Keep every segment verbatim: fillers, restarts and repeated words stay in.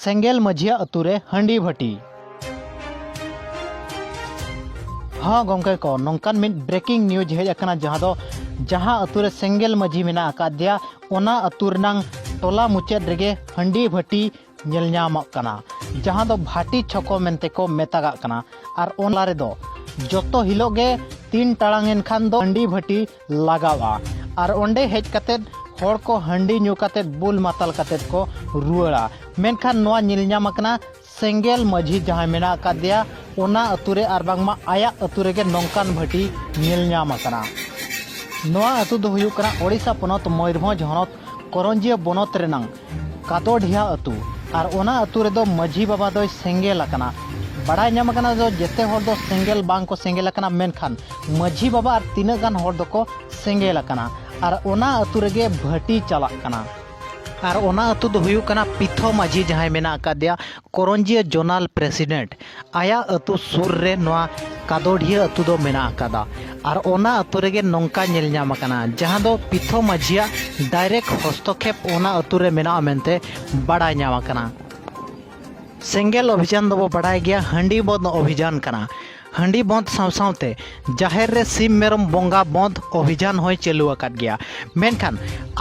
ᱥᱮᱸᱜᱮᱞ ᱢᱟᱹᱡᱷᱤᱭᱟᱜ ᱟᱹᱛᱩ ᱨᱮ ᱦᱟᱺᱰᱤ ᱵᱷᱟᱹᱴᱤ᱾ ᱦᱚᱸ ᱜᱚᱢᱠᱮ ᱠᱚ, ᱱᱚᱝᱠᱟᱱ ᱢᱤᱫ breaking news ᱦᱮᱡ ᱟᱠᱟᱱᱟ, ᱡᱟᱦᱟᱸ ᱫᱚ ᱡᱟᱦᱟᱸ ᱟᱹᱛᱩ ᱨᱮ ᱥᱮᱸᱜᱮᱞ ᱢᱟᱹᱡᱷᱤ ᱢᱮᱱᱟᱜ ᱟᱠᱟᱫᱮᱭᱟ, ᱚᱱᱟ ᱟᱹᱛᱩ ᱨᱮᱱᱟᱝ ᱴᱚᱞᱟ ᱢᱩᱪᱟᱹᱫ ᱨᱮᱜᱮ ᱦᱟᱺᱰᱤ ᱵᱷᱟᱹᱴᱤ ᱧᱮᱞ ᱧᱟᱢᱚᱜ ᱠᱟᱱᱟ, ᱡᱟᱦᱟᱸ ᱫᱚ ᱵᱷᱟᱹᱴᱤ ᱪᱷᱚᱠᱚ ᱢᱮᱱᱛᱮ ᱠᱚ ᱢᱮᱛᱟᱜᱟᱜ ᱠᱟᱱᱟ᱾ ᱟᱨ ᱚᱱᱟ ᱨᱮᱫᱚ ᱡᱚᱛᱚ ᱦᱤᱞᱳᱜ ᱜᱮ ᱛᱤᱱ ᱴᱟᱲᱟᱝ ᱮᱱ ᱠᱷᱟᱱ ᱫᱚ ᱦᱟᱺᱰᱤ ᱵᱷᱟᱹᱴᱤ ᱞᱟᱜᱟᱣᱼᱟ᱾ ᱟᱨ ᱚᱸᱰᱮ ᱦᱮᱡ ᱠᱟᱛᱮᱫ ᱦᱚᱲ ᱠᱚ ᱦᱟᱺᱰᱤ ᱧᱩ ᱠᱟᱛᱮᱫ ᱵᱩᱞ ᱢᱟᱛᱟᱞ ᱠᱟᱛᱮᱫ ᱠᱚ ᱨᱩᱣᱟᱹᱲᱟ᱾ ᱢᱮᱱᱠᱷᱟᱱ ᱱᱚᱣᱟ ᱧᱮᱞ ᱧᱟᱢ ᱟᱠᱟᱱᱟ, ᱥᱮᱸᱜᱮᱞ ᱢᱟᱹᱡᱷᱤ ᱡᱟᱦᱟᱸᱭ ᱢᱮᱱᱟᱜ ᱟᱠᱟᱫᱮᱭᱟ, ᱚᱱᱟ ᱟᱹᱛᱩ ᱨᱮ ᱟᱨ ᱵᱟᱝᱢᱟ ᱟᱭᱟᱜ ᱟᱹᱛᱩ ᱨᱮᱜᱮ ᱱᱚᱝᱠᱟᱱ ᱵᱷᱟᱹᱴᱤ ᱧᱮᱞ ᱧᱟᱢ ᱟᱠᱟᱱᱟ᱾ ᱱᱚᱣᱟ ᱟᱹᱛᱩ ᱫᱚ ᱦᱩᱭᱩᱜ ᱠᱟᱱᱟ ᱳᱰᱤᱥᱟ ᱯᱚᱱᱚᱛ ᱢᱚᱭᱩᱨᱵᱷᱚᱸᱡᱽ ᱦᱚᱱᱚᱛ ᱠᱚᱨᱚᱧᱡᱤᱭᱟᱹ ᱵᱚᱱᱚᱛ ᱨᱮᱱᱟᱝ ᱠᱟᱫᱚᱰᱷᱤᱭᱟ ᱟᱹᱛᱩ᱾ ᱟᱨ ᱚᱱᱟ ᱟᱹᱛᱩ ᱨᱮᱫᱚ ᱢᱟᱹᱡᱷᱤ ᱵᱟᱵᱟ ᱫᱚᱭ ᱥᱮᱸᱜᱮᱞ ᱟᱠᱟᱱᱟ᱾ ᱵᱟᱲᱟᱭ ᱧᱟᱢ ᱟᱠᱟᱱᱟ ᱫᱚ ᱡᱮᱛᱮ ᱦᱚᱲ ᱫᱚ ᱥᱮᱸᱜᱮᱞ ᱵᱟᱝ ᱠᱚ ᱥᱮᱸᱜᱮᱞ ᱟᱠᱟᱱᱟ, ᱢᱮᱱᱠᱷᱟᱱ ᱢᱟᱹᱡᱷᱤ ᱵᱟᱵᱟ ᱟᱨ ᱛᱤᱱᱟᱹᱜ ᱜᱟᱱ ᱦᱚᱲ ᱫᱚᱠᱚ ᱥᱮᱸᱜᱮᱞ ᱟᱠᱟᱱᱟ᱾ ᱟᱨ ᱚᱱᱟ ᱟᱹᱛᱩ ᱨᱮᱜᱮ ᱵᱷᱟᱹᱴᱤ ᱪᱟᱞᱟᱜ ᱠᱟᱱᱟ᱾ ᱟᱨ ᱚᱱᱟ ᱟᱹᱛᱩ ᱫᱚ ᱦᱩᱭᱩᱜ ᱠᱟᱱᱟ ᱯᱤᱛᱷᱚ ᱢᱟᱹᱡᱷᱤ ᱡᱟᱦᱟᱸᱭ ᱢᱮᱱᱟᱜ ᱟᱠᱟᱫᱮᱭᱟ, ᱠᱚᱨᱚᱧᱡᱤᱭᱟᱹ ᱡᱳᱱᱟᱞ ᱯᱨᱮᱥᱤᱰᱮᱱᱴ, ᱟᱭᱟᱜ ᱟᱹᱛᱩ ᱥᱩᱨ ᱨᱮ ᱱᱚᱣᱟ ᱠᱟᱫᱚᱰᱷᱤᱭᱟᱹ ᱟᱹᱛᱩ ᱫᱚ ᱢᱮᱱᱟᱜ ᱟᱠᱟᱫᱟ᱾ ᱟᱨ ᱚᱱᱟ ᱟᱹᱛᱩ ᱨᱮᱜᱮ ᱱᱚᱝᱠᱟ ᱧᱮᱞ ᱧᱟᱢ ᱟᱠᱟᱱᱟ, ᱡᱟᱦᱟᱸ ᱫᱚ ᱯᱤᱛᱷᱚ ᱢᱟᱹᱡᱷᱤᱭᱟᱜ direct ᱦᱚᱥᱛᱚᱠᱷᱮᱯ ᱚᱱᱟ ᱟᱹᱛᱩ ᱨᱮ ᱢᱮᱱᱟᱜᱼᱟ ᱢᱮᱱᱛᱮ ᱵᱟᱲᱟᱭ ᱧᱟᱢ ᱟᱠᱟᱱᱟ᱾ ᱥᱮᱸᱜᱮᱞ ᱚᱵᱷᱤᱡᱟᱱ ᱫᱚᱵᱚ ᱵᱟᱲᱟᱭ ᱜᱮᱭᱟ, ᱦᱟᱺᱰᱤ ᱵᱚᱱᱫᱷ ᱚᱵᱷᱤᱡᱟᱱ ᱠᱟᱱᱟ᱾ ᱦᱟᱺᱰᱤ ᱵᱚᱱᱫᱷ ᱥᱟᱶ ᱥᱟᱶᱛᱮ ᱡᱟᱦᱮᱨ ᱨᱮ ᱥᱤᱢ ᱢᱮᱨᱚᱢ ᱵᱚᱸᱜᱟ ᱵᱚᱱᱫᱷ ᱚᱵᱷᱤᱡᱟᱱ ᱦᱚᱸᱭ ᱪᱟᱹᱞᱩ ᱟᱠᱟᱫ ᱜᱮᱭᱟ᱾ ᱢᱮᱱᱠᱷᱟᱱ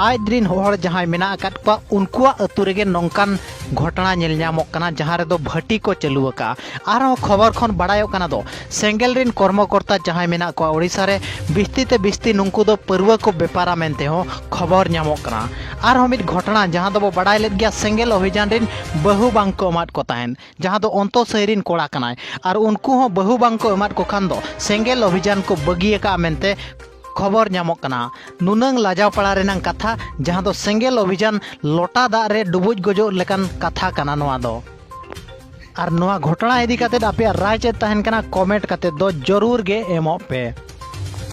ᱟᱡ ᱨᱤᱱ ᱦᱚᱲ ᱡᱟᱦᱟᱸᱭ ᱢᱮᱱᱟᱜ ᱟᱠᱟᱫ ᱠᱚᱣᱟ, ᱩᱱᱠᱩᱣᱟᱜ ᱟᱹᱛᱩ ᱨᱮᱜᱮ ᱱᱚᱝᱠᱟᱱ ᱜᱷᱚᱴᱚᱱᱟ ᱧᱮᱞ ᱧᱟᱢᱚᱜ ᱠᱟᱱᱟ, ᱡᱟᱦᱟᱸ ᱨᱮᱫᱚ ᱵᱷᱟᱹᱴᱤ ᱠᱚ ᱪᱟᱹᱞᱩ ᱟᱠᱟᱫᱼᱟ᱾ ᱟᱨᱦᱚᱸ ᱠᱷᱚᱵᱚᱨ ᱠᱷᱚᱱ ᱵᱟᱲᱟᱭᱚᱜ ᱠᱟᱱᱟ ᱫᱚ, ᱥᱮᱸᱜᱮᱞ ᱨᱤᱱ ᱠᱚᱨᱢᱚᱠᱚᱨᱛᱟ ᱡᱟᱦᱟᱸᱭ ᱢᱮᱱᱟᱜ ᱠᱚᱣᱟ ᱳᱰᱤᱥᱟ ᱨᱮ, ᱵᱤᱥᱛᱤ ᱛᱮ ᱵᱤᱥᱛᱤ ᱱᱩᱠᱩ ᱫᱚ ᱯᱟᱹᱨᱣᱟᱹ ᱠᱚ ᱵᱮᱯᱟᱨᱟ ᱢᱮᱱᱛᱮ ᱦᱚᱸ ᱠᱷᱚᱵᱚᱨ ᱧᱟᱢᱚᱜ ᱠᱟᱱᱟ᱾ ᱟᱨᱦᱚᱸ ᱢᱤᱫ ᱜᱷᱚᱴᱚᱱᱟ, ᱡᱟᱦᱟᱸ ᱫᱚᱵᱚ ᱵᱟᱲᱟᱭ ᱞᱮᱫ ᱜᱮᱭᱟ, ᱥᱮᱸᱜᱮᱞ ᱚᱵᱷᱤᱡᱟᱱ ᱨᱤᱱ ᱵᱟᱹᱦᱩ ᱵᱟᱝ ᱠᱚ ᱮᱢᱟᱫ ᱠᱚ ᱛᱟᱦᱮᱸᱫ, ᱡᱟᱦᱟᱸ ᱫᱚ ᱚᱱᱛᱚ ᱥᱟᱹᱭ ᱨᱤᱱ ᱠᱚᱲᱟ ᱠᱟᱱᱟᱭ, ᱟᱨ ᱩᱱᱠᱩ ᱦᱚᱸ ᱵᱟᱹᱦᱩ ᱵᱟᱝ ᱠᱚ ᱮᱢᱟᱫ ᱠᱚ ᱠᱷᱟᱱ ᱫᱚ ᱥᱮᱸᱜᱮᱞ ᱚᱵᱷᱤᱡᱟᱱ ᱠᱚ ᱵᱟᱹᱜᱤ ᱟᱠᱟᱫᱼᱟ ᱢᱮᱱᱛᱮ ᱠᱷᱚᱵᱚᱨ ᱧᱟᱢᱚᱜ ᱠᱟᱱᱟ᱾ ᱱᱩᱱᱟᱹᱝ ᱞᱟᱡᱟᱣ ᱯᱟᱲᱟ ᱨᱮᱱᱟᱝ ᱠᱟᱛᱷᱟ, ᱡᱟᱦᱟᱸ ᱫᱚ ᱥᱮᱸᱜᱮᱞ ᱚᱵᱷᱤᱡᱟᱱ ᱞᱚᱴᱟ ᱫᱟᱜ ᱨᱮ ᱰᱩᱵᱩᱡ ᱜᱚᱡᱚᱜ ᱞᱮᱠᱟᱱ ᱠᱟᱛᱷᱟ ᱠᱟᱱᱟ ᱱᱚᱣᱟ ᱫᱚ᱾ ᱟᱨ ᱱᱚᱣᱟ ᱜᱷᱚᱴᱚᱱᱟ ᱤᱫᱤ ᱠᱟᱛᱮᱫ ᱟᱯᱮᱭᱟᱜ ᱨᱟᱭ ᱪᱮᱫ ᱛᱟᱦᱮᱱ ᱠᱟᱱᱟ, comment ᱠᱟᱛᱮᱫ ᱫᱚ ᱡᱚᱨᱩᱨ ᱜᱮ ᱮᱢᱚᱜ ᱯᱮ᱾